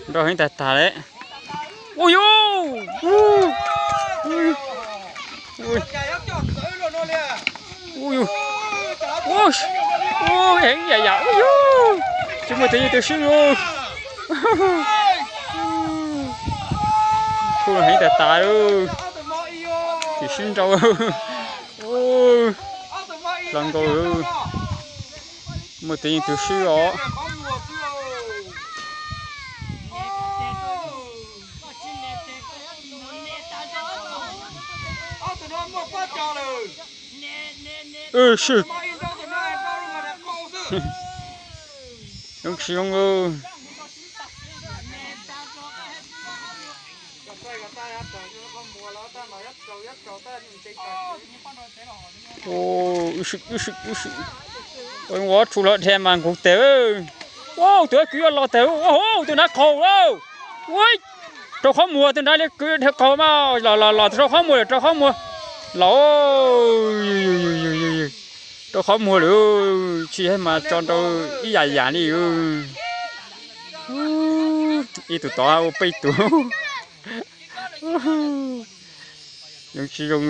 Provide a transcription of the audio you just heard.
Nrau heev tag tag le. Ua yuj, ua yuj, heev yam yam, ua yuj, tsis muaj tus yeej tus swb li. Khuj heev tag tag li, tus swb nrau, hla nkaus li, muaj tus yeej tus swb os. Swb, zoo tsis zoo. Ua, ua tshum los dhia mas nkaus tes. Ua, tus kwv yuav los tes, ua, tus nrad qaug lawm. Ua, rau qhov muag, tus nrad li kwv dhia qaug mas los los los rau qhov muag lawm, rau qhov muag los, rau qhov muag lawm, tsis yog mas tso nrau ib yam yam li. Ib tug tod ua peb tug. Zoo tsis zoo.